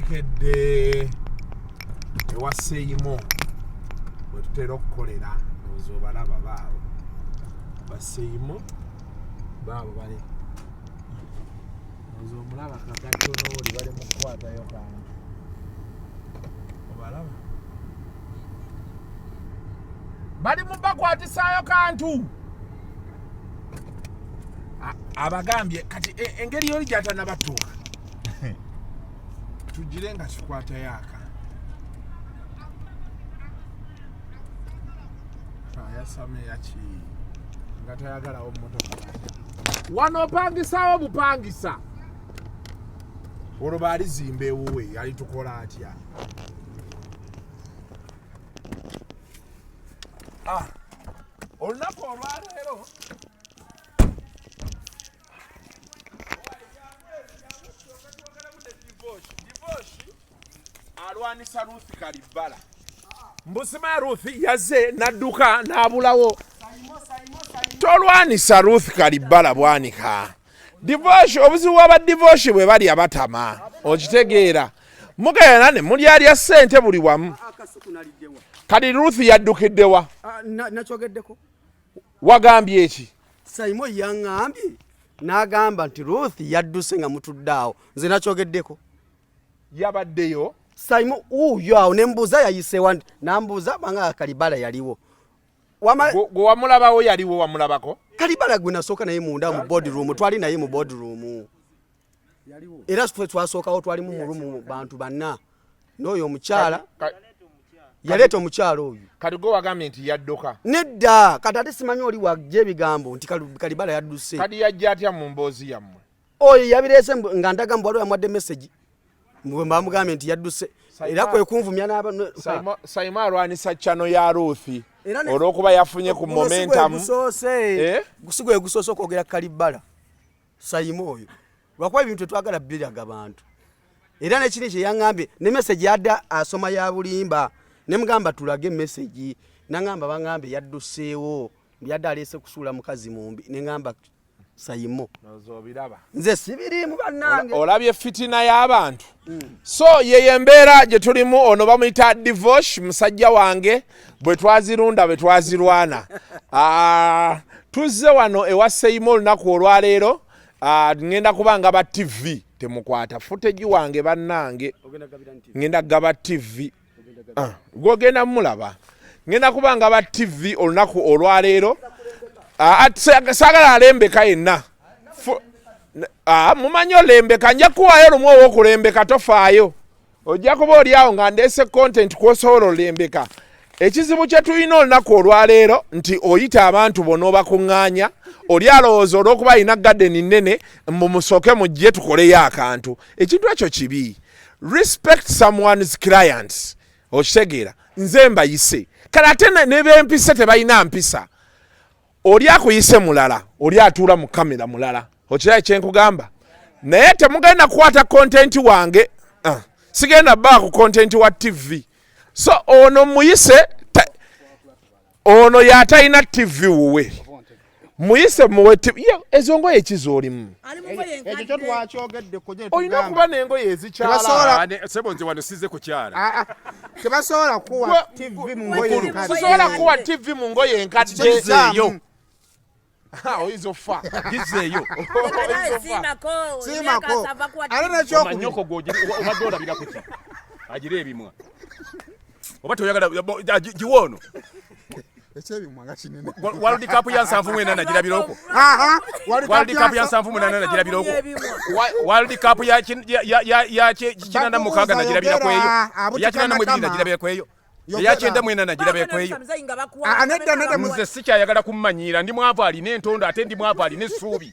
Twolekedde ewa Seyimo we tutera okukolera, ndowooza obalaba baabo baseyimo baabo bali, ndowooza omulaba kagatto n'oli bali mu kukwatayo kantu, obalaba bali mu bakwatisaayo kantu. Abagambye kati engeri yoli gyatanabatuuka tugire nga kikwatayo akantu. Ayasama eyaki nga tayagalawo motoka wano opangisawo bupangisa, olwo baalizimba ewuwe alitukola atya? Ah, olunaku olwaleero alwanisa Ruth Kalibbala. Mbusima Ruth yaze n'adduka n'abulawo. Tolwanisa Ruth Kalibbala bwanika. Divorce, obuzibu bw'aba divorce bwe balya batama, okitegeera. Mugayana ne mulyalya ssente buli wamu. Kati Ruth yaddukidde wa? Ah, nakyogeddeko. Wagambye eki? Saimo yaŋŋambye n'agamba nti Ruth yadduse nga mutudde awo, nze nakyogeddeko. Yabaddeyo? Saimo wuuyo awo ne mbuuza yayisewa, nambuuza banga Kalibala yaliwo. Gwe wamulabawo yaliwo wamulabako? Kalibala gwe nasooka naye munda mu boardroom, twali naye mu boardroom. Era ffe twasookawo twalimu mu rumu bantu banna n'oyo omukyala yaleeta omukyala oyo. Kati gwe wagambye nti yadduka? Nedda, kati ate simanyi oli wajja ebigambo nti Kalibala yadduse. Kati yajja atya mu mboozi yammwe? Oyo yabireese nga ndaga mbu waliwo yamuwadde message bwe bamugambye nti yadduse, era kwe kunvumya n'aba Saimo alwanisa chano ya Ruth olw'okuba yafunye ku momentum. Eh? Si gwe gusoose okwogera Kalibala, Saimo oyo, lwakuba ebintu tetwagala biraga bantu. Era nekiri kye yaŋŋambye ne message yadda asoma ya bulimba, ne mugamba tulage message, naŋŋamba baŋŋambe yadduseewo yadde aleese kusuula mukazi mumbi, ne ŋŋamba Saimo nze sibiriimu bannange. Olabye fitina y'abantu. So yeyo embeera gye tulimu. Ono bamuyita Divosh, musajja wange, bwe twazirunda bwe twazirwana. Ah, tuzze wano ewa Seimo olunaku olwaleero. Ah, ngenda kuba nga ba TV temukwata footage wange bannange, ngenda gaba TV. Ah, gwogenda mulaba ngenda kuba nga ba TV olunaku olwaleero. Saagala alembeka yenna. Mumanyi olembeka, nja kuwaayo lumu ow'okulembeka, tofaayo, ojja kuba oli awo nga ndeese content kwosobola olembeka. Ekizibu kye tulina olunaku olwaleero nti oyita abantu bo n'obakuŋŋaanya, oli alowooza olw'okuba alina gadeni nnene mbu musooke mujje tukoleyo akantu. Ekintu ekyo kibi. Respect someone's clients, okitegeera? Nze mbayise kale, ate ne bempise tebalina mpisa. Oli akuyise mulala, oli atuula mu kamera mulala, okiraye kyenkugamba? Naye temugenda kukwata content wange. Ah, sigenda baa ku content wa TV. So ono muyise, ono yatalina TV wuwe, muyise muwe TV. Ezo ngoye ki z'olimu? Olina okuba n'engoye ezikyala. Sebo, nze wano size kukyala. Tebasobola kuwa TV mu ngoye enkadde. Sisobola kuwa TV mu ngoye enkadde. Gizeeyo. Oyinza ofa. Gizeeyo. Siimako. Ate nekyokubiri, Omanyoko gw'obadde olabira kuki agira ebimwa oba toyagala giwe ono. Ekyebimwa nga kinene. World Cup ya 78 nagirabiroko. Aha, World Cup ya 78 nagirabiroko. World Cup ya 86 nagirabirako eyo. Eya 82 nagirabirako eyo. Eya 94 nagirabirako eyo. Ah, nedda, nedda. Nze sikyayagala kummanyiira. Ndi mwavu alina entondo, ate ndi mwavu alina essuubi.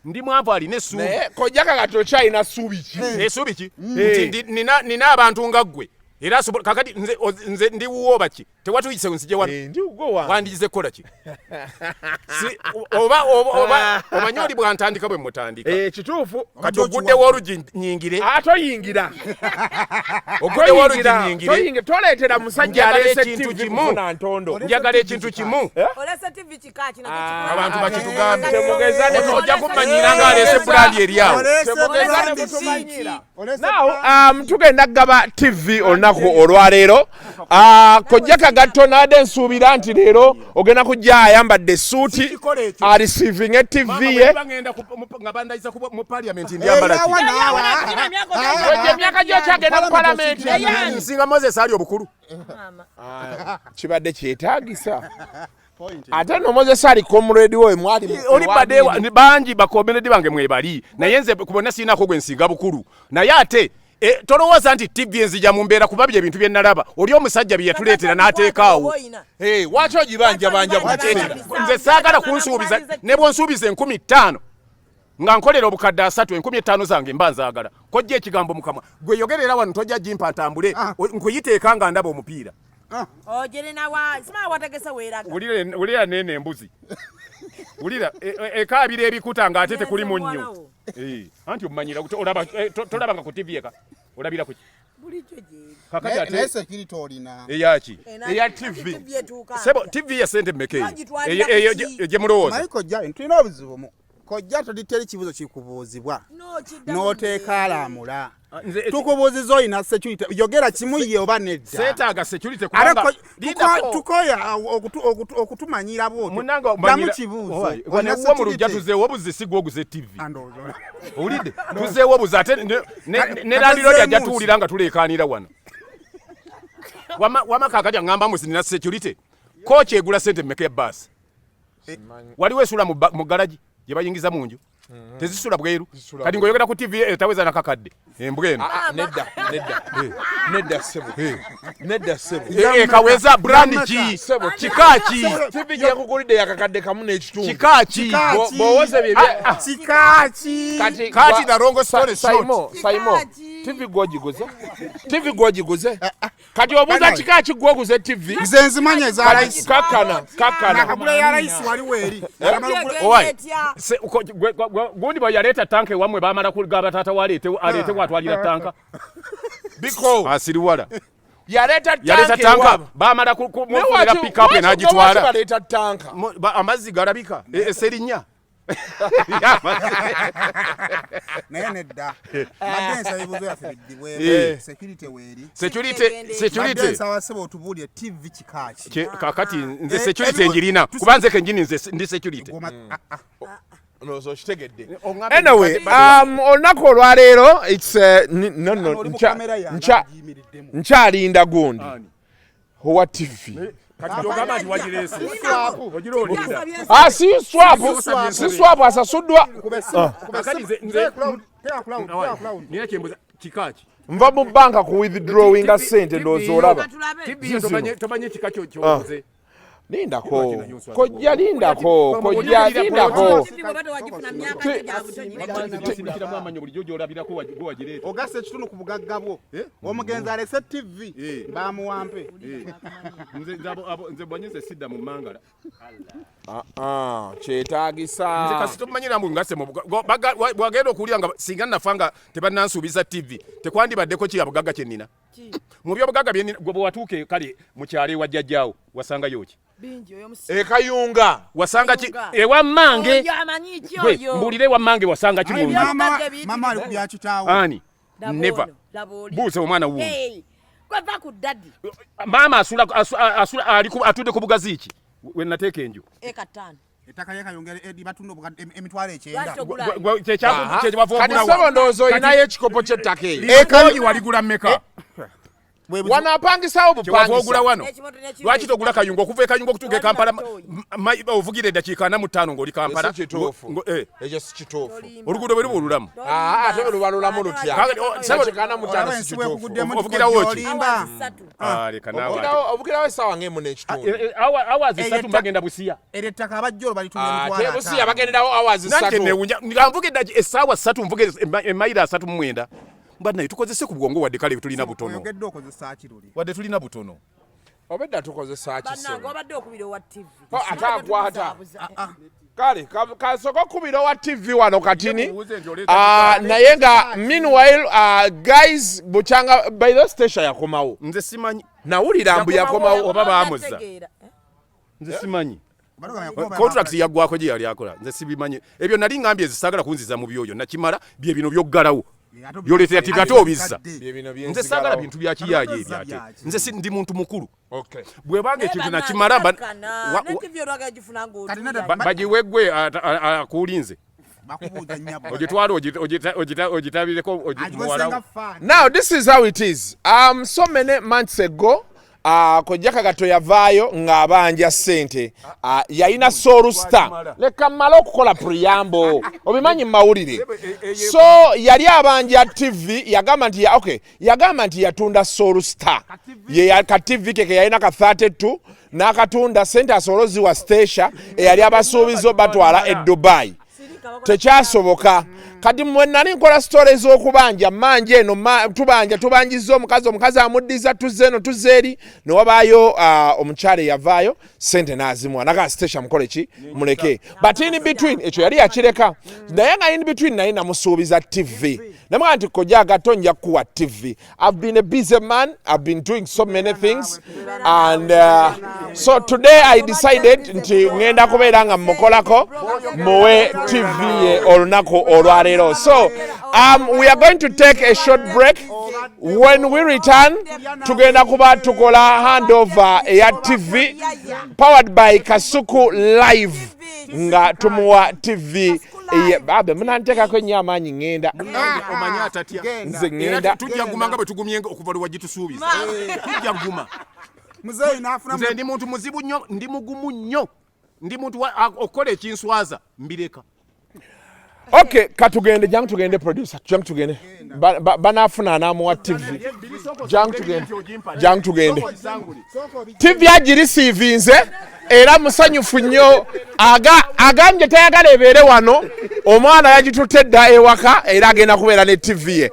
Ndi mwavu alina essuubi. Naye kojja kakati okyalina ssuubi ki? Essuubi ki? Nti nina abantu nga ggwe. Era asobola kakati nze nze ndi wuwo oba ki? Tewatuyise nzije wano. Eh, ndi wuwo wange. Wandiyize kukola ki? Si, oba oba oba omanyi oli bw'antandika bwe mutandika. Eh, kituufu. Kati oguddewo oluggi nnyingire. Ah, toyingira. Oguddewo oluggi nnyingire. Toyingira, toleetera musajja Njagala aleese ekintu TV kimu. kufuna ntondo. Njagala ekintu kimu. Eh? Olese TV kika kino. Abantu bakitugambe. Temugeza ne Ojja kumanyira ng'aleese brand eri awo. Temugeza ne mutumanyira. Now, tugenda kugaba TV olunaku olwaleero. Kojja Kagatto n'adde nsuubira nti leero ogenda kujja ayambadde essuuti Sikikola ekyo. areceiving TV ye. Ngenda nga bandayiza mu parliament ndyambala ki? Kojja emyaka gy'okyagenda mu palamenti. Nsinga Moses ali obukulu. Kibadde kyetaagisa. Ate no Moses ali comrade we mwali Oli badde bangi bakomeredi bange mwebali naye nze ku bonna sirinako gwe nsinga bukulu naye ate tolowooza nti TV enzija mu mbeera kuba bye bintu bye nalaba oli omusajja bye yatuleetera n'ateekaawo. Waaki ogibanjabanja buli kiseera? Nze saagala kunsuubiza ne bw'onsuubiza 5000 nga nkolera obukadde 3 5000 zange mba nzaagala. Kojja ekigambo mu kamwa gwe yogerera wano tojja gimpa ntambule nkuyiteeka nga ndaba omupiira. Ogirina wa sima wategese weeraga. Wulira nene embuzi. Wulira ekaabira ebikuta ng'ate tekuli munnyo. Anti omanyira olaba tolabanga ku TV eka. Olabira ku ki? Bulijjo gyeri. Kakati ate naye security olina. Eyaki? Eya TV. Sebo TV ya sente mmeka eyo? Bagitwalira Eyo ku ki? gye mulowooza. Michael Jai, tulina obuzibu mu. Kojja teri kibuzo kikubuuzibwa. N'oteeka alamula. Tukubuuziza olina security. Yogera kimu ye oba nedda. Seetaaga security kubanga tukoya okutumanyira bw'otyo. Munnange omanyira- Ddamu kibuuzo. Owaye, Olina wano mu luggya security. tuzeewo obuzi si gwe oguze TV. Andowooza. Owulidde? Tuzeewo obuzi ate ne landlord ajja tuwulira nga tuleekaanira wano. Wama kaakati aŋŋamba mbu nina security. Kooki egula ssente mmeka ebbaasi? Waliwo esula mu garagi gye bayingiza mu nju. Tezisula bweru. Kati ng'oyogera ku TV etaweza nakakadde. Embwa eno. Nedda, nedda. Nedda ssebo. Nedda ssebo. Ekaweza brand ki? Ssebo, Kika ki? TV gye nkugulidde yakakadde kamu n'ekitundu. Kika ki? Bw'owoza bye bya- Kika ki? Kati Kati the wrong story short. Saimo, TV gw'ogiguze? TV gw'ogiguze? Kati obuuza kika ki gw'oguze TV? Nze nzimanya eza layisi. Kakkana, kakkana. Nakagula ya layisi waliwo eri. Owaye. Gundi bwe yaleeta tanka ewammwe baamala kugaba taata we aleete bw'atwalira tanka. Biko. Asiriwala. Yaleeta Yaleeta tanka tanka, ewaabwe. baamala Naye kumufunira pick up lwaki n'agitwala. baleeta tanka? Amazzi galabika. Eserinnya. Naye nedda. Mbadde nsaba ebibuuzo byaffe biddibwemu. Security weeri. Security. Mbadde nsaba ssebo otubuulire TV kika ki? Kakati nze security njirina. Kuba nze kennyini nze ndi security. Ndowooza okitegedde. Anyway, olunaku olwaleero it's no, no, Oli mu kamera yange agiyimiriddemu. nkyalinda gundi. Owa TV. Kati gy'ogamba nti wagireese. Ogira olinda. Si swap. Si swap asasuddwa. Kakati nze nina kye mbuuza, kika ki? Nva mu banka ku withdrawinga ssente ndowooza olaba. TV yo tomanyi ekika ky'oguze. Lindako. Kojja lindako. Kojja lindako. Ogassa ekitundu ku bugagga bwo. Omugenzi alese TV bamuwampe. Nze bwanyize sidda mu mangala. Kyetaagisa. Nze kasita omanyira mbu ngasse mu bwagenda okuwulira nga singa nafa nga tebannansuubiza TV tekwandibaddeko ki abugagga kye nnina. Mu byobugagga bye nnina, gwe bwe watuuka kale mu kyalo ewa jjajjaawo wasangayo ki? Bingi oyo musi. Ekayunga. Wasanga ki? Ewa mmange. Oyo amanyi ki Gwe, oyo? mbuulire ewa mmange wasanga ki mu nju? Mama ali ku bya kitaawo. Ani? Laba Never. ono, laba oli. Buuza omwana wuuno. Hey, gwe va ku daddy. Maama asula, ali ku, atudde ku bugazi ki? We nateeka enju. Eka ttaano. Ettaka ly'e Kayunga batunda obukadde emitwalo 9. Lwaki togula? Gwe, kye kyaku-, kye kyebava Kati ogula ssebo wa- ndowooza olinayo ekikopo ky'ettaka eryo. Kati waligula mmeka? Wano apangisaawo Kyewava bupangisa. ogula wano. N'ekimoto n'ekiro Lwaki togula Kayunga? Okuva e Kayunga okutuuka e Kampala, ovugira eddakiika 45 ng'oli Kampala. Ekyo si kituufu. Ekyo si kituufu. Oluguudo bwe luba olulamu. Ate bwe luba lulamu lutya? Kakati, oh, ssebo, Eddakiika 45 si Ensi kituufu. bwekuguddemu nti Ovugirawo kojja ki? olimba. Hours ssatu. Leka naawe ate. Ovugirawo essaawa ng'emu n'ekitundu. Hours Eyo ssatu mbagenda Busia. Eryo ettaka abajja olwo balitunda emitwalo Ate Busia ataano. bagenderawo hours Nange ssatu. newuunya, nga nvuga essaawa ssatu nvuga emayiro 39. Bannaye tukozese ku bwongo wadde kale tulina butono. Oyogedde okozesa kiruli. Wadde tulina butono. Obedda tukozesa Bannange kisebo. obadde okubira owa TV. Oh, ate akwata. Kale kasooka okubira owa TV wano katini. Mubuuze nti oleeta Ah, naye nga meanwhile guys bukyanga by the station yakomawo. Nze simanyi. Nawulira mbu yakomawo. Oba baamuzza. Tegeera. Nze simanyi. Baluga Contract yaggwako gye yali akola. Nze sibimanyi. Ebyo nali ngambye ezisaagala kunziza mu byoyo. Nakimala bye bino byoggalawo. Byoleetera TV ate obizza. Bye bino bye Nze saagala nzigalawo. bintu bya kiyaaye Ate ebyo ate. byaki? Nze si ndi muntu mukulu. Okay. Bwebanga Naye ekintu bannange, nakimala kakkana, wa- ne TV olwagala gifuna ng'otuula. Kati nada- bagiwe gwe akulinze. Bakubuuza nnyabo. Ogitwale ogitabireko Agikozesa muwalawo. fan. Now this is how it is. So many months ago Kojja Kagato yavaayo ng'abanja ssente. Yalina Soul Star. Leka mmale okukola preamble. Obimanyi mu mawulire. So yali abanja TV yagamba nti okay, yagamba nti yatunda Soul Star. Ye ya ka TV ke ke yalina ka 32 n'akatunda ssente asobole oziwa Stacia eyali abasuubiza obatwala e Dubai. Tekyasoboka. Kati mwe nali nkola sitole ez'okubanja manja eno tubanja tubanjizza omukazi, omukazi amuddiza, tuzze eno tuzze eri, ne wabaayo omukyala eyavaayo sente n'azimuwa nagaa Stacia mukole ki muleke, but in between ekyo yali yakireka, naye nga in between naye namusuubiza TV namugamba nti kojja Gato nja kukuwa TV. I've been a busy man, I've been doing so many things and so today I decided nti ngenda kubeera nga mmukolako muwe TV ye olunaku olwaleero. So we are going to take a short break. When we return tugenda kuba tukola handover eya TV powered by Kasuku Live nga tumuwa TV babe munanteekako ennyo amaanyi ŋŋenda. Omanyi atatya. Nze Era ŋŋenda. tujja guma nga bwe tugumye okuva lwe wagitusuubiza. Tujja guma. Muzeeyi n'afuna Nze ndi muntu muzibu nnyo, ndi mugumu nnyo. Ndi muntu okukola ekinswaza mbireka. Okay, katugende, jangu tugende producer, jangu tugende. Banaafuna anaamuwa TV. Jangu tugende. Jangu tugende. TV agirisiivinze era musanyufu nnyo. Agambye tayagala ebeere wano, omwana yagitutte dda ewaka era agenda kubeera ne TV ye.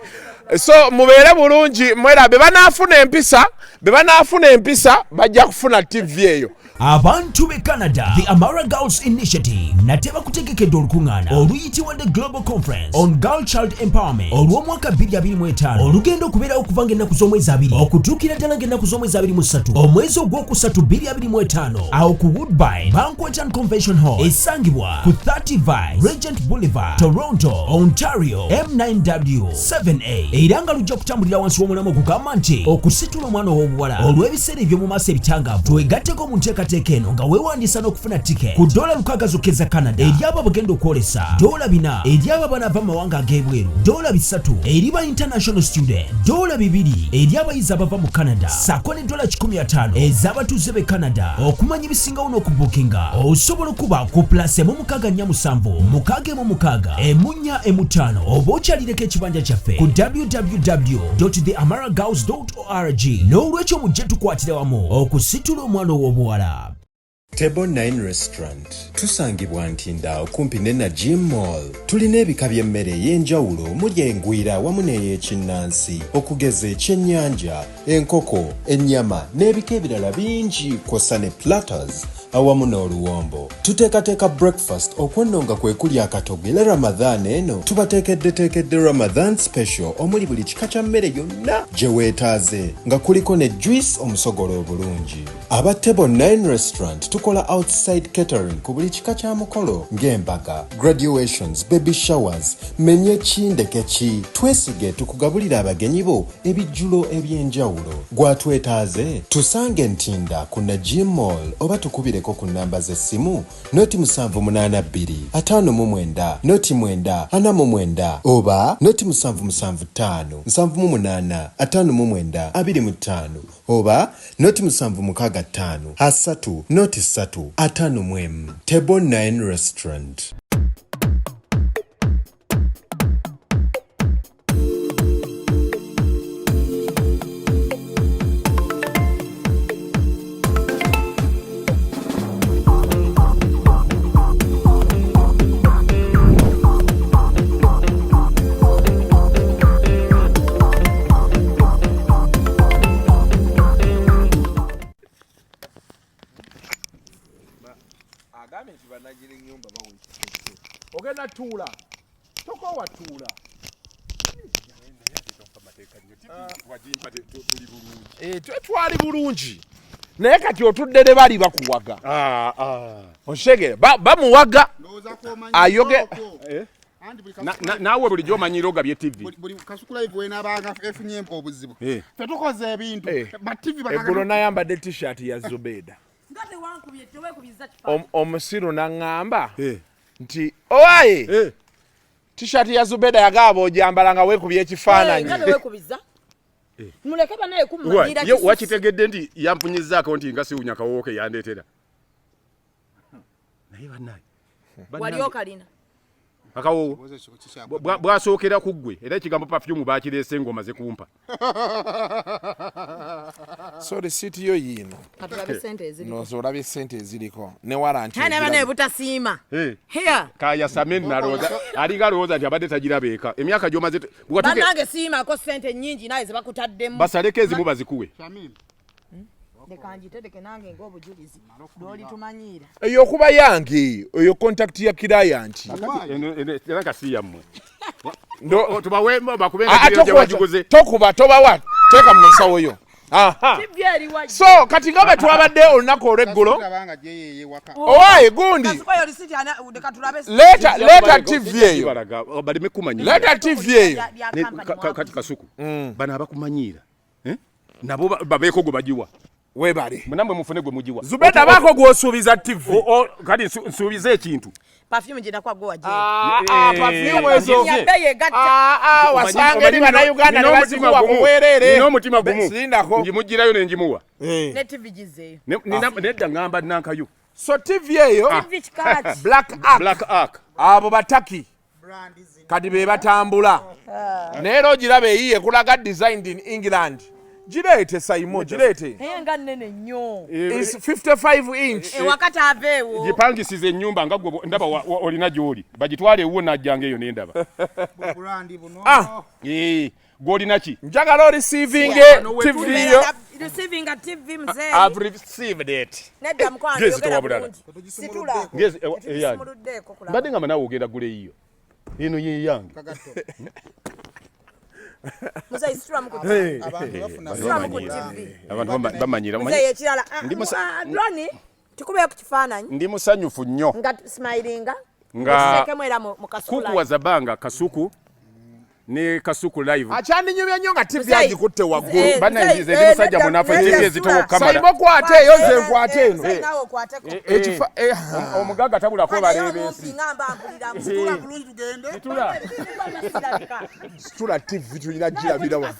So mubeere bulungi mwera be banaafuna empisa, be banaafuna empisa bajja kufuna TV eyo. Abantu b'e Canada, the Amara Girls Initiative nate bakutegekedde olukuŋŋaana oluyitibwa the Global Conference on Girl Child Empowerment olw'omwaka 2025 olugenda okubeerawo okuva ng'ennaku z'omwezi 2 okutuukira ddala ng'ennaku z'omwezi 23 omwezi ogwokusatu 2025 awo ku Woodbine Banquet and Convention Hall esangibwa ku 30 Vice Regent Boulevard, Toronto, Ontario M9W 7A era nga lujja kutambulira wansi w'omulamwa ogugamba nti okusitula omwana ow'obuwala olw'ebiseera eby'omu maaso ebitangaavu. Twegatteko mu nteekateeka eno nga weewandiisa n'okufuna tiketi ku dola 6 zokka eza Canada eri abo abagenda okwolesa, dola 4 eri abo abanaava mu mawanga ag'ebweru, dola 3 eri ba international student, dola 2 eri abayizi abava mu Canada, ssaako ne dola 150 ez'abatuuze b'e Canada. Okumanya ebisingawo n'okubuukinga osobola okuba ku plus 647 616 415 oba okyalireko ekibanja kyaffe ku www.theamaragirls.org. N'olwekyo mujje tukwatire wamu okusitula omwana ow'obuwala. Table 9 Restaurant tusangibwa Ntinda okumpi ne Najim Mall. Tulina ebika by'emmere ey'enjawulo omuli engwira wamu n'ey'ekinnansi okugeza ekyennyanja, enkoko, ennyama n'ebika ebirala bingi kw'ossa ne platters awamu n'oluwombo. Tuteekateeka breakfast okwo nga kwe kuli akatogo era Ramadhan eno tubateekeddeteekedde Ramadan special omuli buli kika kya mmere yonna gye weetaaze nga kuliko ne juice omusogolo obulungi. Aba Table 9 Restaurant tukola outside catering ku buli kika kya mukolo ng'embaga, graduations, baby showers, menye ki ndeke ki. Twesige tukugabulira abagenyi bo ebijjulo eby'enjawulo. Gwatwetaaze tusange Ntinda ku Najim Mall oba tukubireko ku nnamba z'essimu 0 782 59 09 49 oba 0 775 78 59 25 oba 0 765 3 03 51. Table 9 Restaurant. Bananyini nyumba bawa ekifo. Ogenda tuula, tokowa, tuula. Eh, twali bulungi, naye kati otudde ne bali bakuwaga. Okitegere, bamuwaga Ndowooza kw'omanyi okwo. Eh? Anti buli Naawe bulijjo omanyira ogabye TV. Buli Kasuku Live wenaabanga efunye obuzibu, Eh. fe tukoze ebintu Eh. ba TV. Eggulo nayambadde T-shirt ya Zubeda. Nga tewankubye, tewekubiza kifaananyi. Omusiru naŋŋamba Eh. nti owaye, Eh. T-shirt ya Zubeda yagaaba ogyambala nga weekubye ekifaananyi. Nga tewekubiza, muleke banaye Wa, kumanyira. ye wakitegedde nti yampunyizaako nti nga siwunya kawoowo ke yandeetera, naye bannaye Wali okalina. Akawoowo bwasookera ku ggwe, era ekigambo perfume bakireese ng'omaze kumpa. So risiiti yo yiino. Katulabe sente eziriko. Nooza olabye sente eziriko ne waranti. Naye banaye butasiima. Eh. Here. Kayasame nalowooza alinga alowooza nti abadde tagiraba eka emyaka gy'omaze Bannange, siimako sente nnyingi naye zebakutaddemu. Basaleko ezimu bazikuwe. Leka ngitereke nange ng'obujulizi lwoli tumanyiira. Eyo okuba yange, eyo contact ya client. Era kasi yammwe. Ndo- Tubawe bakube Ah, ah, nga gye tokuba, bagiguze. Tokuba, tobawa, teeka mu nsawo yo. Aha. TV eriwa? So kati nga bwe twabadde olunaku olw'eggulo, Abanga gyeyeye waka. owaye gundi. Kasuku, risiti ana, leka tulabe. Leeta, leeta TV eyo. Balaga, baleme kumanyiira. Leeta TV eyo. Lya company Kati mwaguze. Kasuku, bano abakumanyiira, eh? Nabo babeeko gwe bagiwa. Webale. Munamwe mufune gwe mugiwa. Zubeda, baako gw'osuubiza TV. Kati nsuubize ekintu. Perfume gye nakuwa gwe wagiwa. Ah, ah, perfume ezo. Yabbeeyi egatta. Ah, ah, wasanga eri Bannayuganda ne Nina bazikuwa omutima gumu. ku bwereere. Nina omutima gumu. Sindako. Ngimugirayo ne ngimuwa. Ne TV gizeeyo. Nedda, ngamba nankayo. So TV eyo TV kikaaki. Black Ark. Black Ark. Abo bataki kati be batambula, naye era ogiraba eyiye ekulaga designed in England. Gireete, Saimo, gireete. Naye nga nnene nnyo. Is 55 inch. Ewaka taaveewo. Gipangisiza ennyumba nga gwe ndaba olina gy'oli, bagitwale ewuwo, najjanga eyo nendaba. Brand buno. Ah. Eh, gw'olina ki? Njagala oreceivinge TV yo. Receiving a TV, mzee. I've received it. Nedda mukwano, Ngezi yogera towa bulala. bulungi. Situla. Ngezi, eyange. Tetugisimuluddeeko kulaba. Mbadde nga naawe ogenda gula eyiyo, eno yeyange. Kagatto. Muzeeyi, situlamu ku Abantu bafuna Situlamu ku TV. Abantu bamanyira. Muzeeyi, ekirala. Ndi Loni, tukubeyo ku kifaananyi. Ndi musanyufu nnyo. Nga smilinga. Nga Okiteekemu era mu Kasuku Kuku Live. Wazabanga Kasuku ne Kasuku Live. Akyandinyumya nnyo nga TV Muzeeyi. agikutte waggulu. Eh, Bannange, muzeeyi, nze ndi musajja munafu, nedda, TV nedda, ezitowa situla. okukamala. Saimo, kwate eyo, nze nkwate eno. Muzeeyi, naawe okwateko. Ekifa Omugagga tabulako Naye baleebeesi. omumpi nga mba mpuliramu. Situla bulungi tugende. Situla. Sirabika. Situla TV, tulina girabira wa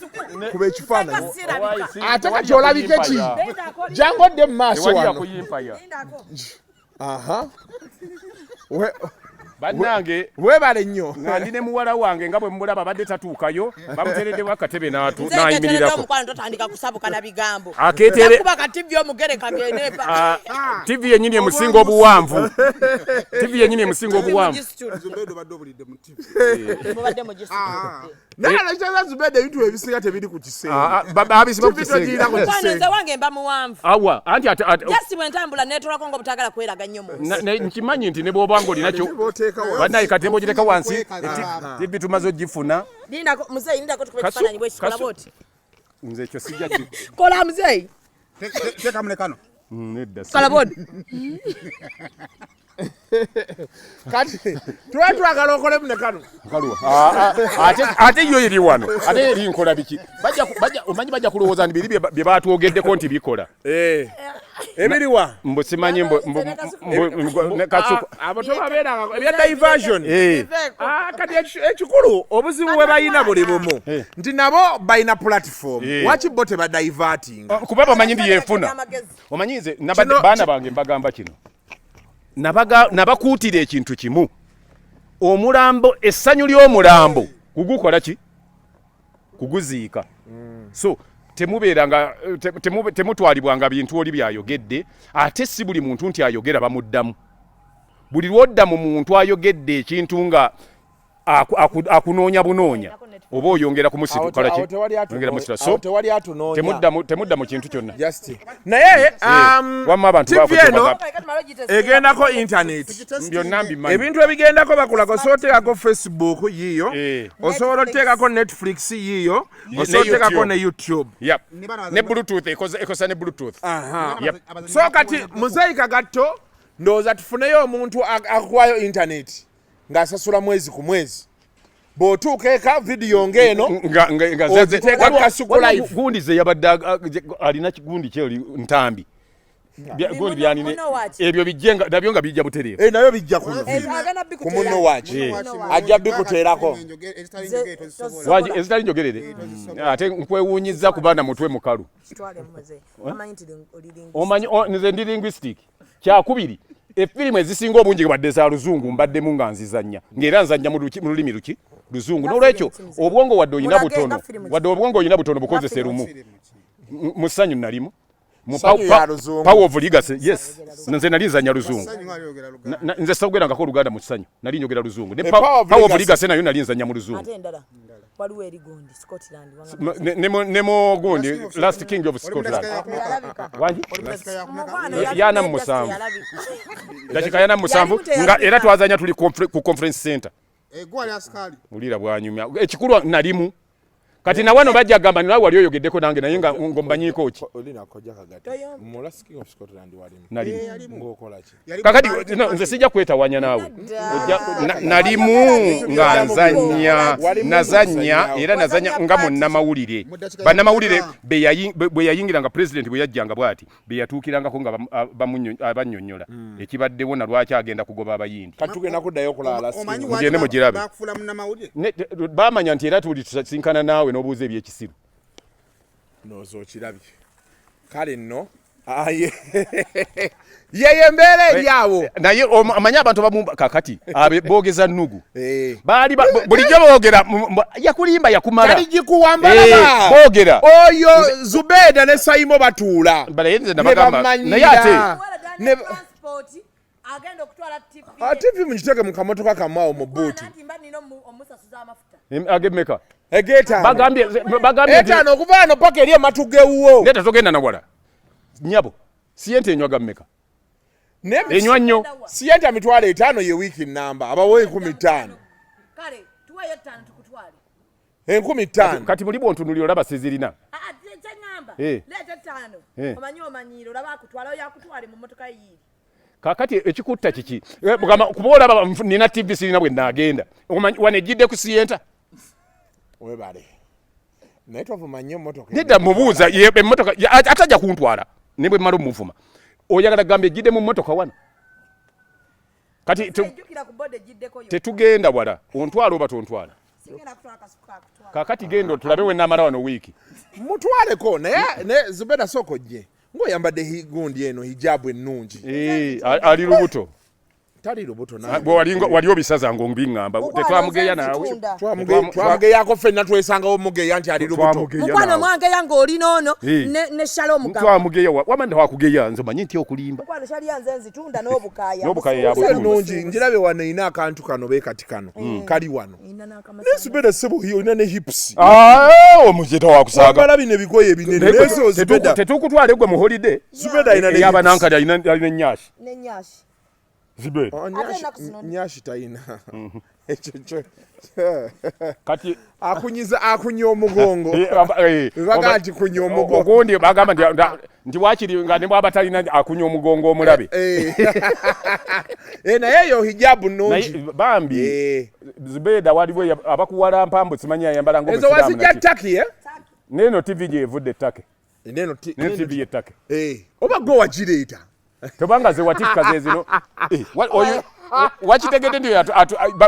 kuba ekifaananyi. Sirabika. Ate kati olabike ki? Jangu odde mu maaso Tewali wano. yakuyimpaya. Lindako. Aha. Bannange, Weebale nnyo. nga ndi ne muwala wange nga bwe mumulaba, abadde tatuukayo, bamuteereddewo akatebe Nze nketeredde n'ayimirirako. omukwano, totandika kusabuka na bigambo. Akeetere Kuba ka TV omugere kagende pa. Ah, TV yennyini emusinga obuwanvu, TV yennyini emusinga obuwanvu. Zubeda, obadde obulidde mu TV. Mubadde mugisitudde. Naye nakitaza Zubeda, ebintu ebisinga tebiri ku kisenge. Ah, ah, babisiba ku TV togirina kisenge. ku Mukwano, kisenge. nze wange mba muwanvu. Awa anti Just bwe ntambula neetolako nga obutagala kweraga nnyo mu nsi. Nkimanyi nti ne bw'oba nga olinakyo Bw'oteeka wansi. bannaye, kati bw'ogireka wansi. Kwekaza. TV tumaze ogifuna. Lindako muzeeyi, lindako tukube ekifaananyi bwe kikola bw'oti. Nze ekyo sijja Kola, muzeeyi. Teekamu ne kano. Nedda. Kola bw'oti. Kati tuba twagala okolemu ne kano. Nkaluwa. Ah, ah, ate yo eri wano, ate eri nkola biki? Omanyi bajja kulowooza nti biri bye batwogeddeko nti bikola. Ebiriwa? Mbu simanyi ne Kasuku. Ah, abo tobabeeranga ebya diversion. Eh. Ah, kati ekikulu, obuzibu bwe balina buli bumu nti nabo balina platform. Waki bo tebadivertinga? Kuba bamanyi nti yefuna. Amagezi. Omanyi nze baana bange mbagamba kino. Nabakuutira ekintu kimu, omulambo, essanyu ly'omulambo kugukola ki? Kuguziika. So temubeeranga temutwalibwanga bintu oli byayogedde, ate si buli muntu nti ayogera bamuddamu. Buli lwodda mu muntu ayogedde ekintu nga Akunoonya bunoonya oba oyongera kumusitukola ki? Oyongera musitula. So temudda temudda mu kintu kyonna. Just naye Wamma abantu TV baako eno kyebagamba. egendako internet. Byonna mbimanyi. Ebintu ebigendako bakulako, osobola oteekako Facebook yiiyo, Eh. osobola oteekako Netflix yiiyo, Ne osobola oteekako YouTube. ne YouTube. Yep. Ne Bluetooth ekosa ne Bluetooth. Yep. So kati Muzeeyi Kagatto, ndowooza tufuneyo omuntu akuwayo internet ng'asasula mwezi ku mwezi, bw'otuuka eka vidiyo ng'eno Nga oziteeka ku Kasuku waliwo Live. Gundi ze yabadde alina kigundi kye oli ntambi. Gundi byanine Muno waki? Ebyo bijje nga nabyo nga bijja butereevu. Eh, nayo bijja kuno. Agenda Ku munno waaki ajja bikuteerako. Wangi ezitali njogerere ate nkwewuunyizza kuba na mutwe mukalu. Omanyi nze ndi linguistic. Kyakubiri, efirimu ezisinga obungi badde za luzungu, mbaddemu nga nzizannya ng'era nzannya mu lulimi luki? Luzungu. N'olwekyo obwongo wadde olina Mulage butono, nga firimu ki? wadde obwongo olina butono, bukozese lumu. Mu ssanyu nalimu mu Ssanyu ya luzungu. Power of Legacy, yes, nze nali nzannya luzungu. Nze soogerangako Oluganda mu ssanyu, nali njogera luzungu ne Eh, Power of Power of Legacy. Legacy nayo nali nzannya mu luzungu. Ate endala waliwo eri gundi Scotland. Ne mu gundi Last King of Scotland. Wangi? 47, dakika 47 nga era twazanya tuli ku conference center. Egwali asikali. Wulira bwanyumya ekikulu nalimu. Kati na wano bajja gamba nawe wali oyogeddeko nange, naye nga ngombanyiiko ki? Olina kojja Kagatta mu Last King of Scotland walimu? Nalimu. Ng'okola ki? Kakati no, nze sijja kwetawanya naawe. Nalimu nga nzanya, Walimu nazanya ng'ozannya. era nazanya nga munnamawulire. Bannamawulire bwe yayingiranga, president bwe yajjanga bw'ati, be yatuukirangako nga bannyonnyola ekibaddewo na lwaki agenda kugoba abayindi. Kati tugenda kuddayo okulaba Last King. Omanyi Mugende mugirabe. Bakufuula munnamawulire. Baamanya nti era tuli tusinkana naawe n'obuuza ebyekisiru. Ndowooza okirabye. Kale nno aye yeyo embeera eri awo. Naye amanyi abantu abamu kakati abe boogeza nnugu. Eh. Baali bulijjo boogera yakulimba yakumala. Taligikuwamba. Eh, Laba boogera. Oyo Zubeda ne Saimo batuula Naye nze ne nabagamba bamanyira. naye ate Agenda okutwala TV. Ah, TV mugiteeke mu kamotoka kamu awo mu buuti. Anti mba nina omusasuza amafuta. Agemmeka? Egeetaano. Bagambye nti Etaano okuva wano paka eri ematuga ewuwo. Neta togenda na wala nyabo, siyente enywa gammeka? Enywa nnyo. Siyenta 50,000 ye wiiki namba, abawo 50,000. Kale tuweeyo 5 tukutwale. 50,000. Kati buli bwontunulira olaba sizirina. Ah, ah, kyeŋŋamba Eh. leeta 5. Eh. Omanyi omanyiire, olaba akutwala oyo akutwale mu mmotoka yiiri. Kakati ekikutta kiki? Eh, mugamba kuba olaba nina TV sirina bwe naagenda. Omanyi wano ejjidde ku siyenta. Webale, naye twavuma nnyo emmotoka. Nedda, mubuuza emmotoka atajja kuntwala ne bwe mmala omuvuma. Oyagala gamba ejjidde mu mmotoka wano kati Ejjukira ku boda egiddeko yo. Tetugenda wala, ontwala oba tontwala? Sigenda kutwala Kasuku akutwala. Kakati genda tulabe we naamala wano wiiki. Mutwaleko naye ne Zubeda, sooka ojje ng'oyambadde gundi eno hijabu ennungi. Eh, ali lubuto. Tali lubuto nawe. Bwe wali obisaza ng'ombiŋŋamba, tetwamugeya naawe. Twamugeyako ffenna, twesangawo mugeya nti ali lubuto. Twamugeya Mukwano, naawe. mwangeya ng'oli noono Eh. ne Shalom gamba. Twamugeya wama ntawakugeya, nze omanyi nti okulimba. Mukwano, shaliya nze nzitunda n'obukaaya. N'obukaaya yabutunda. Ennungi njirabe wano erina akantu kano beekati kano kali wano. Naye Zubeda sebo, olina ne hips. Ah, omuzita wakusaaga. Wambala bino ebigoye ebinene, naye so Zubeda Tetukutwale gwe mu holiday. Zubeda alina ne hips. Eyabanankali alina enyashi. Nenyashi. Zubeda. Oh, Ate ennaku zino Nyashi talina ekyo kyo. Kati akunyiza, akunya omugongo. Eh, Baga nti kunya omugongo. Ogundi bagamba nti wakiri nga ne bwaba talina akunya omugongo omulabe. Eh. Eh, naye eyo hijabu Naye nnungi. bambi Eh. Zubeda waliwo abakuwala mpambu simanyi ayambala Ezo ng'omusiraamu wazijja naki. Taki, eh? Neno TV gyevudde ettake. Neno Neno TV y'ettake. Eh, oba gwe wagireeta? Tobanga ze watikka ze zino. Eh, oyo wakitegedde nti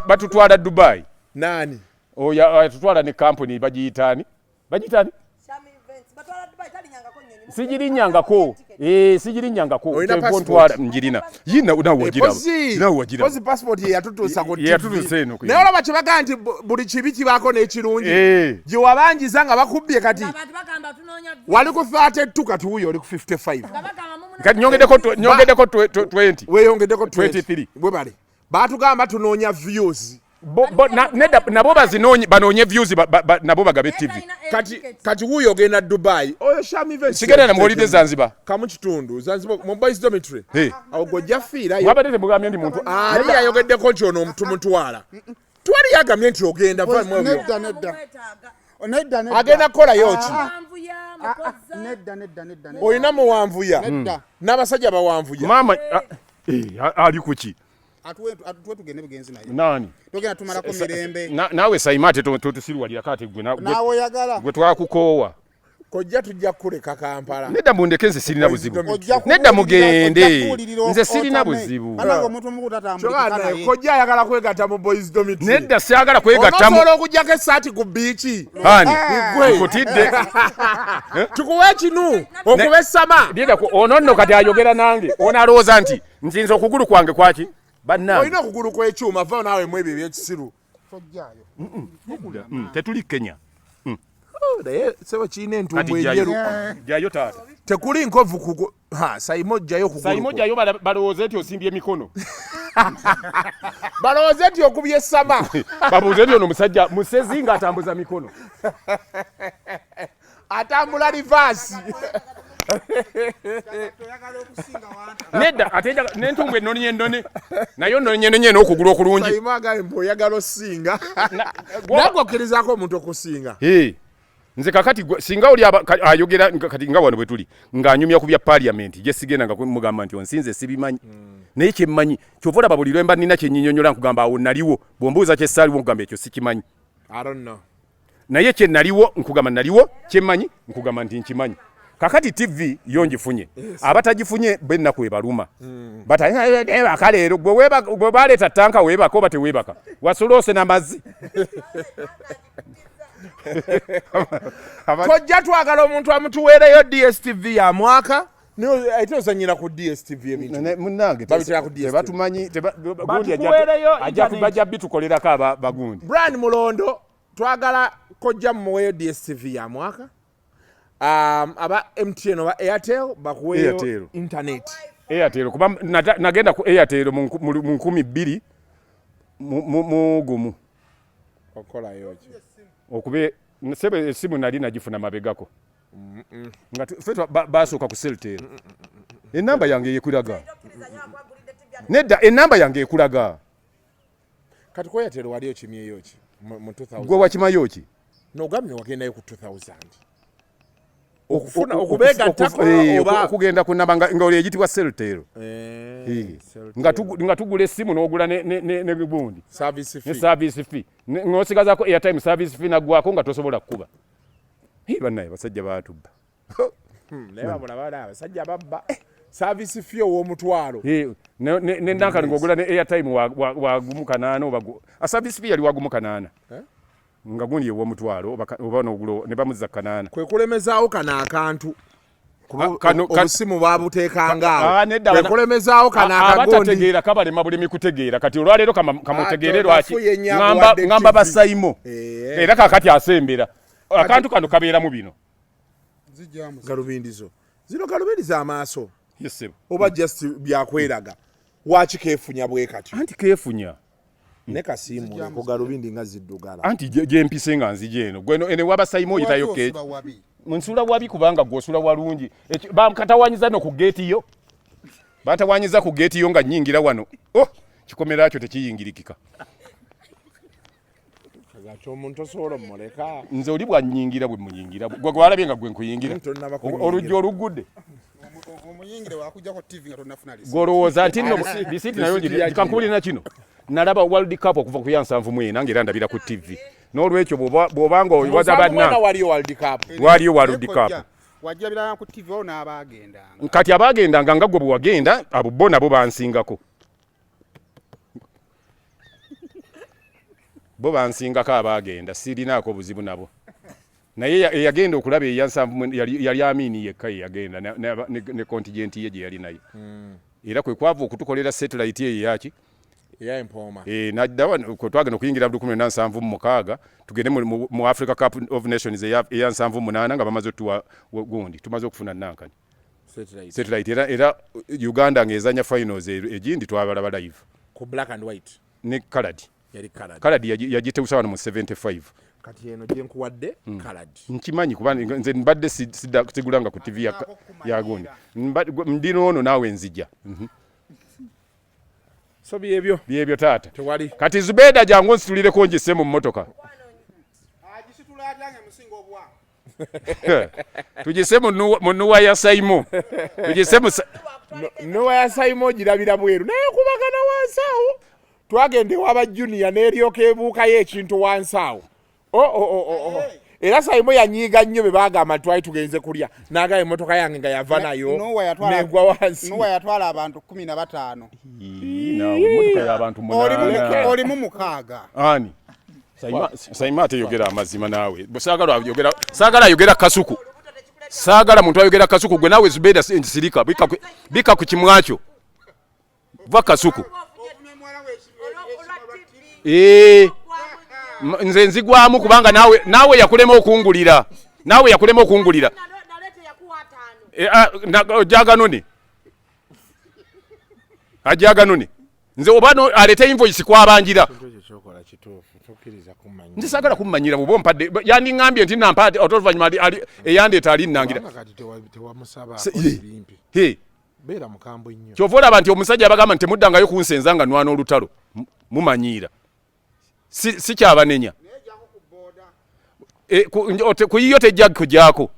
batutwala Dubai? Nani? Oyo atutwala ne kampuni bagiyitaani? Bagiyitaani? Shami Events. Batwala Dubai, talinyangako nnyonyi. Sigirinnyangako. Eh, sigirinnyangako. Olina Kyeva passport? ontwala njirina. Yi nawe wagiraba. Nawe wagiraba. Pozi passport ye yatutuusa ku Ye yatutuusa eno ku Naye olaba kyebagaa nti buli kibi kibaako n'ekirungi. Eh. Gye wabanjiza nga bakubbye kati Abantu bagamba tunoonya wali ku 32, kati wuyo oli ku 55. Nga bagamba mumuna. Kati nyongeddeko 20. Weeyongeddeko 20. 23. Bwe bale batugamba tunoonya views. Nedda, nabo bazinoonye, banoonye views, nabo bagabe TV. Kati wuuyo ogenda Dubai, oyo Shami Events. Sigenda na mu holiday Zanzibar. Kamu kitundu Zanzibar mu boys dormitory. Hey. Awo gojja fiirayo. Mwabadde temugambye nti muntu Ali yayogeddeko nti ono tumutwala. Twali yagambye nti ogenda va mu ebyo. Nedda, nedda. Nedda, nedda. Agenda kukolayo ki? Ah, ah, nedda, nedda, nedda, nedda. Olina muwanvuya. Nedda. N'abasajja bawanvuya. Maama ali ku ki? Atuwe tugende bugenzi naye. Nani? Togenda tumalako mirembe. Naawe Saima ate totusiruwalirako ate gwe Naawe oyagala. Gwe twakukoowa. Kojja tujja kukuleka Kampala. Nedda mundeke, nze sirina buzibu. Ojja Nedda mugende. kuwulirira Nze sirina otame. buzibu. Banange omuntu omukulu tatambulika Kyokka naye. kojja ayagala kwegatta mu boys dormitory. Nedda syagala kwegattamu. Onosobola okuggyako essaati ku biiki. Ani? Gwe. Nkutidde. Tukuwe ekinu okuba essama. Linda ono nno kati ayogera nange. Ono alowooza nti nzinze okugulu kwange kwaki? Bannange. Olina okugulu kw'ekyuma, va naawe mu ebyo ebyekisiru. Tojjaayo. Tetuli Kenya. Naye sebo kirina Kati entumbu jjayo. enjeru. Jjayo taata. Tekuli nkovu kugu. Ha, Saimo jjayo okugulu. Saimo jjayo balowooze nti osimbye emikono. Balowooze nti okubye essama. Babuuze nti ono omusajja musezi ng'atambuza mikono. Atambula rivaasi. Oyagala okusinga wantu. Nedda ate n'entumbu ennonye ennone. Nayo nnonye ennonye n'okugulu okulungi. Saimo agambye mbu oyagala osinga. Nagwe okkirizaako omuntu okusinga. Hey. Nze kakati singa oli ayogera kati nga wano bwe tuli ng'anyumya ku bya parliament gye sigenda nga mugamba nti onsinze sibimanyi. Naye kye mmanyi kyova olaba buli lwe mba nnina kye nnyinyonnyola nkugamba awo naliwo, bw'ombuuza kye ssaaliwo nkugamba ekyo sikimanyi. I don't know. Naye kye naliwo nkugamba naliwo, kye mmanyi nkugamba nti nkimanyi. Kakati TV yo ngifunye. Abatagifunye b'ennaku ebaluma. Bata leero gwe baleeta ttanka weebaka oba teweebaka? Wasula ose n'amazzi. Kojja twagala omuntu amutuweereyo DSTV ya mwaka. Ate ozannyira ku DSTV ebintu. Munnange, Babitera ku DSTV. tebatumanyi, gundi Batukuweereyo internet. bajja bitukolerako aba bagundi. Brian Mulondo twagala kojja mumuweeyo DSTV ya mwaka. Aba MTN oba Airtel bakuweeyo Airtel. internet. Airtel kuba nagenda ku Airtel mu nkumi bbiri mu gumu. Okolayo ki? Okube sebe esimu nali nagifuna mabegako. Nga ffe basooka ku Celtel. Enamba yange yekulaga. Nedda enamba yange ekulaga. Kati ku Airtel wali okimyeyo ki? Mu 2000. Gwe wakimayo ki? N'ogambye wagendayo ku 2000. Okufuna, okubeegattako oba Okugenda ku namba nga oli eyitibwa Celtel. Nga tugula essimu n'ogula ne gundi. Service fee. Ne service fee. Ng'osigazaako airtime service fee naggwako nga tosobola kukuba. Hii bannaye basajja baatubba. Naye bamula bana abasajja babba. Service fee ow'omutwalo. Ne nankani ng'ogula ne airtime wa gumu kanaana oba service fee yali wa gumu kanaana. Nga gundi ew'omutwalo oba n'ogula ne bamuzza kanaana. Kwe kulemezaawo kano akantu. Kano, Obusimu babuteekanga awo. Nedda, Kwe kulemezaawo kano akagundi. Abatategeera kabalema bulemi kutegeera. Kati olwaleero kamutegeere lwaki? Tonafuye nnyo akuwadde Ngamba TV. Basayimo. Era kaakati asembera. Akantu kano kabeeramu bino. Zijjamu. Galubindi zo. Zino galubindi z'amaaso. Yes, sir. Oba just byakweraga. Waaki keefunya bwe katyo? Anti keefunya. Ne kasiimuule ku galubindi nga ziddugala. Anti gye mpise nga nzija eno. Gwe eno ewaba Sayimo oyitayo Lwaki keeki. osula wabi? Nsula wabi kubanga gwe osula walungi. Bakatawanyiza no ku geeti yo. Batawanyiza ku geeti yo nga nnyingira wano. Oh, kikomera kyo tekiyingirikika. Kati omuntu osobola omuleka. Nze oli bwannyingira bwe muyingira. Gwe gwalabye nga gwe nkuyingira. Tonnaba kuyingira. Oluggi oluggudde. Omuyingire wakuggyako TV nga tonnafuna lisiti. Gw'olowooza nti nno lisiti nayo Lisiti ya kankubuulire na kino. Nalaba World Cup okuva ku ya nsanvu mu ena ng'era ndabira ku TV. N'olwekyo bw'oba nga owaza Musanvu mwena banna. waliyo World Cup. Waliyo World Cup. Wajja ku TV n'abaagendanga. Kati abaagendanga nga gwe bwe wagenda, abo bo nabo bansingako. Bo bansingako abaagenda, sirinaako buzibu nabo. Naye eyagenda okulaba eya nsanvu mu yali Amini yekka ye yagenda ne kontingenti ye gye yali nayo. Era kwe kwava okutukolera satellite eyo eyaki? Eya Empooma. Nadda wano, kwe twagenda okuyingira lukumi lwenda nsanvu mu mukaaga, tugende mu Africa Cup of Nations eya nsanvu mu munaana nga bamaze otuwa gundi, tumaze okufuna nankani. Satellite. Satellite era Uganda ng'ezannya finals egindi twabalaba live. Ku black and white. Ne colored. Yali colored. Colored yagitewusa wano mu 75. Kati eno gye nkuwadde colored. Nkimanyi kuba nze mbadde sigulanga ku TV ya gundi. Ndi noono naawe nzija. So byebyo. Byebyo taata. Tewali. Kati Zubeda jangu onsitulireko ngisse mu mmotoka. Agisitula atya nga emusinga obuwanvu? Tugise mu nuwa ya Saimo. Tugise mu Nuwa ya Saimo ogirabira bweru. Naye kubagana wansi awo. Twagenda ewa ba Junior n'eryoka ebuukayo ekintu wansi awo. Oh. Era Saimo yanyiiga nnyo bwe baagamba nti twali tugenze kulya. N'agamba emmotoka yange nga yava nayo n'egwa wansi. Nuwa yatwala abantu 15. Ii, naawe, emmotoka y'abantu 8. Olimu 6. Ani? Saima ate yogera amazima naawe. Saagala ayogera kasuku. Saagala muntu ayogera kasuku gwe naawe Zubeda sirika, bika ku kimwakyo. Va kasuku. Nze nzigwamu kubanga naawe yakulema okungulira. Naawe yakulema okungulira. Ojaganone. Ajaganone. Nze oba no alete invoice kwabanjira. Nze saagala kummanyira bw'oba ompadde. Yandiŋŋambye nti nampa ate oluvannyuma eyandeeta alinnangira. Beera mukambwe nnyo. Ky'ova olaba nti omusajja abagamba nti temuddangayo kunsenza nga nwana olutalo. Mumanyiira. Si kyabanenya. Ku yiyo tejja kugyako.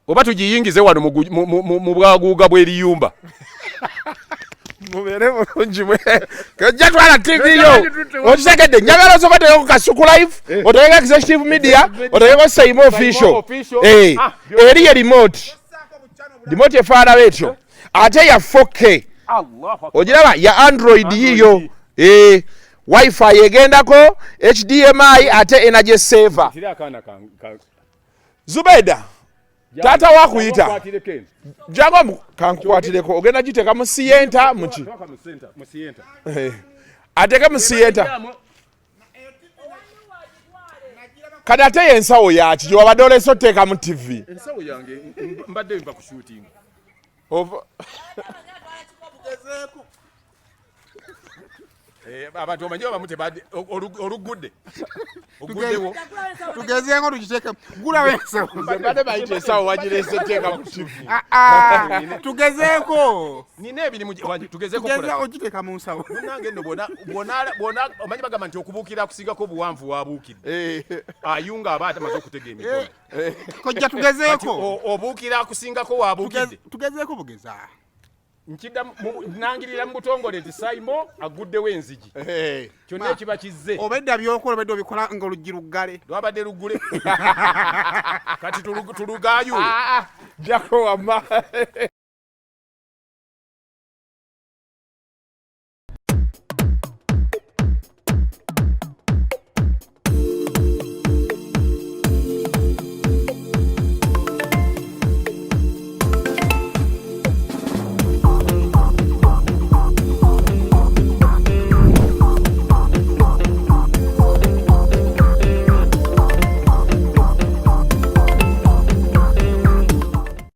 Oba tugiyingize wano mu bwaguuga bw'eriyumba. Mubeere bulungi mwe. Kojja twala TV yo. Okitegedde, njagala osooke oteekeko Kasuku Live, oteekeko Executive Media, oteekeko Saimo Official. Eri ye remote. Remote efaanana etyo. Ate ya 4K. Ogiraba ya Android yiyo. Wi-Fi egendako, HDMI ate energy saver. Zubeda, taata wakuyita. Jangu kankukwatireko, ogenda giteeka mu sienta muki? Ateeke mu sienta. Kati ate ye ensawo yaaki gye wabadde oleese oteeka mu TV? Ensawo yange mbadde nva ku shooting. Abantu omanyi abamu tebadde, olugudde. Oguddewo. Tugezeeko tugiteeke. Gulawo ensawo. Nze mbadde manyi nti ensawo wagireese teeka mu TV. Tugezeeko. Nina ebirimu wangi, tugezeeko Tugeze okukola. ogiteeka mu nsawo. Munnange nno bw'ona, omanyi bagamba nti okubuukira akusingako obuwanvu wabuukidde. Ayunga aba atamaze okutega emikono. Kojja tugezeeko. Kati obuukira akusingako wabuukidde. Tugezeeko bugeza. Nkidda nangirira mu butongole nti Saimo aguddewo enzigi. Kyonna ekiba kizze. Obedda by'okola, obedda obikola ng'oluggi luggale. Lwabadde luggule. Kati tulugaayule. Jako wamma.